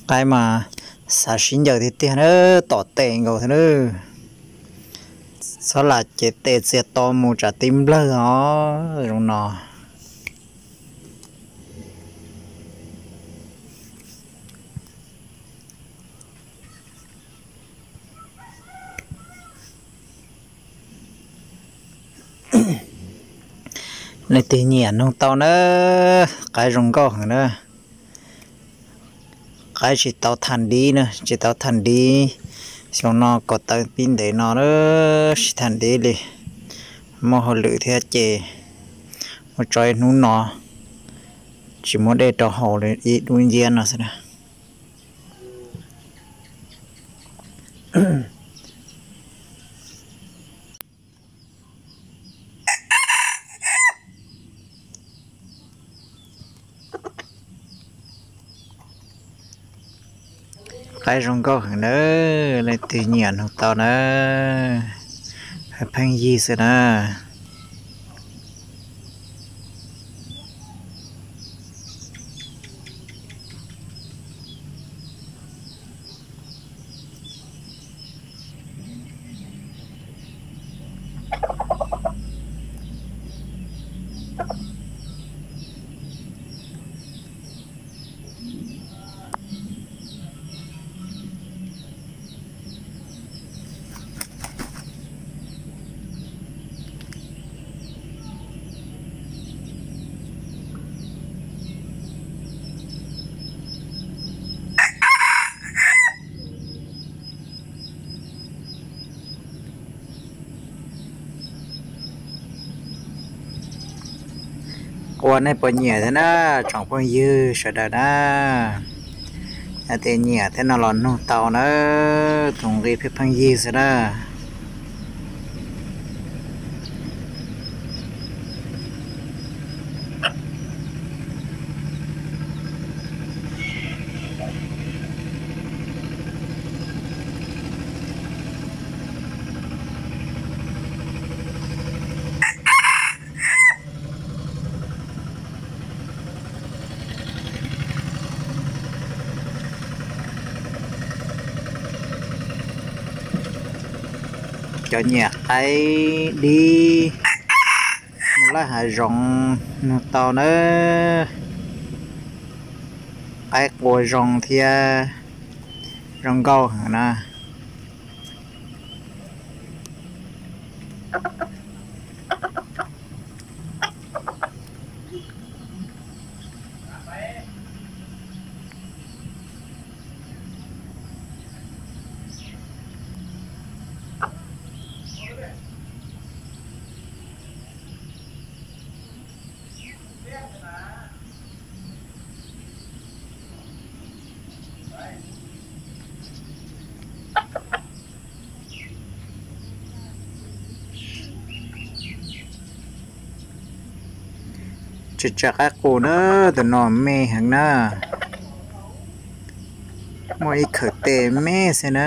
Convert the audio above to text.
Qaib mas xav sib ncaws tiag tiag na, tom tes nkaus thiab na. Txhob lam cev tes txias to mus tsam tib nplawg os zoo no. Leej twg nyiam nug tau na, qaib zoo nkauj heev na. Qaib tsis tau tham dib na, tsis tau tham dib. Xyoo no kom tawv pib ntev no na, tsis tham dib li. Muaj hauj lwm thiab ces muab tso ib hnub no, tsis muab dej rau haus li ib lub nciab no xwb na. Qaib zoo nkauj heev na, leej twg nyiam nug tau na, pheej yig xwb na. Ua nej puas nyiam thiab na, tsoom phooj ywg sawv daws na. Yog tias nyiam thiab no los nug tau na, tus nqi pheej pheej yig xwb na. Cov nyiam qaib dib mus laj hav zoov nug tau nawb. Qaib qua zoo thiab zoo nkauj heev na. Tsis tsa qaib qus na, tus no me heev na. Muaj ib khawm tes me xwb na.